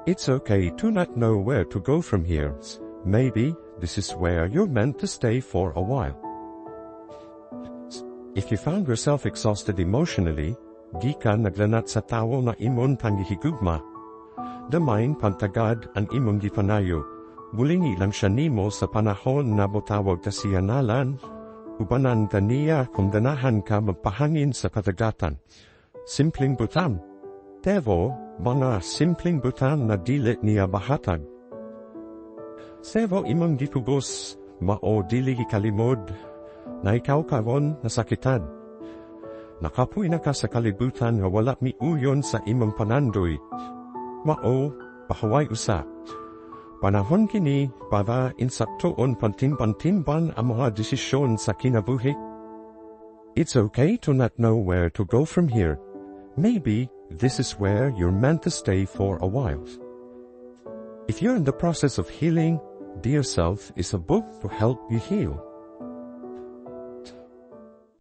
It's okay to not know where to go from here. Maybe this is where you're meant to stay for a while. If you found yourself exhausted emotionally, gikan naglanat sa tawo nga imong panghihigugma. Gamay pagtagad ang imong gipanayo. Bulingi lang siya nimo sa panahon na motawag ka sa iya ngalan, ubanan ka niya kung ganahan ka magpahangin sa kadagatan. Simpleng butang. Pero, mga simpleng butang na dili niya mahatag. Pero imong gipugos, mao dili gikalimod, na ikaw karon nasakitan. Nakapoy na ka sa kalibutan nga wala miuyon sa imong panandoy. Mao, pahuway usa. Panahon kini para insaktoon pantimban-timban ang mga desisyon sa kinabuhi. It's okay to not know where to go from here. Maybe this is where you're meant to stay for a while. If you're in the process of healing, Dear Self is a book to help you heal.